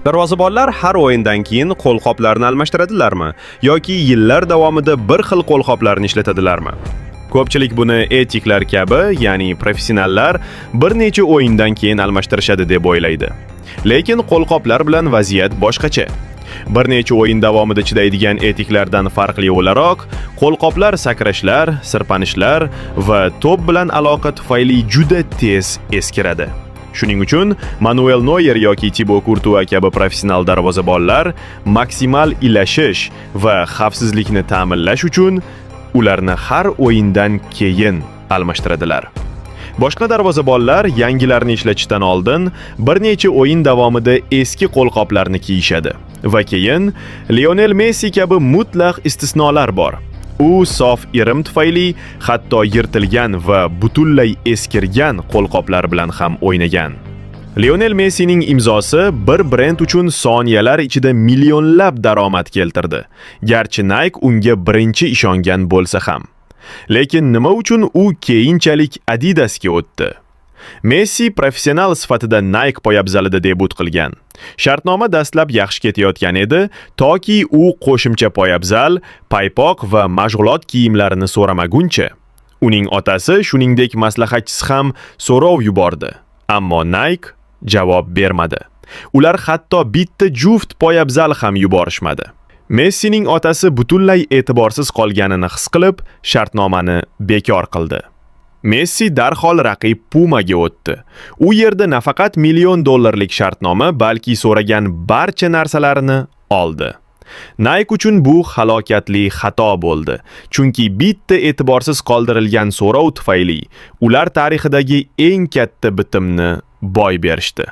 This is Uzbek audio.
Darvozabonlar har o'yindan keyin qo'lqoplarni almashtiradilarmi yoki yillar davomida bir xil qo'lqoplarni ishlatadilarmi? Ko'pchilik buni etiklar kabi, ya'ni professionallar bir necha o'yindan keyin almashtirishadi deb o'ylaydi. Lekin qo'lqoplar bilan vaziyat boshqacha. Bir necha o'yin davomida chidaydigan etiklardan farqli o'laroq, qo'lqoplar sakrashlar, sirpanishlar va to'p bilan aloqa tufayli juda tez eskiradi. Shuning uchun Manuel Neuer yoki Tibo Kurtua kabi professional darvozabonlar maksimal ilashish va xavfsizlikni ta'minlash uchun ularni har o'yindan keyin almashtiradilar. Boshqa darvozabonlar yangilarni ishlatishdan oldin bir necha o'yin davomida eski qo'lqoplarni kiyishadi. Va keyin Lionel Messi kabi mutlaq istisnolar bor. U sof irim tufayli hatto yirtilgan va butunlay eskirgan qo'lqoplar bilan ham o'ynagan. Lionel Messining imzosi bir brend uchun soniyalar ichida millionlab daromad keltirdi. Garchi Nike unga birinchi ishongan bo'lsa ham. Lekin nima uchun u keyinchalik Adidasga o'tdi? Messi professional sifatida Nike poyabzalida debut qilgan. Shartnoma dastlab yaxshi ketayotgan edi, toki u qo'shimcha poyabzal, paypoq va mashg'ulot kiyimlarini so'ramaguncha. Uning otasi, shuningdek maslahatchisi ham so'rov yubordi, ammo Nike javob bermadi. Ular hatto bitta juft poyabzal ham yuborishmadi. Messining otasi butunlay e'tiborsiz qolganini his qilib, shartnomani bekor qildi. Messi darhol raqib Pumaga o'tdi. U yerda nafaqat million dollarlik shartnoma, balki so'ragan barcha narsalarini oldi. Nike uchun bu halokatli xato bo'ldi, chunki bitta e'tiborsiz qoldirilgan so'rov tufayli ular tarixidagi eng katta bitimni boy berishdi.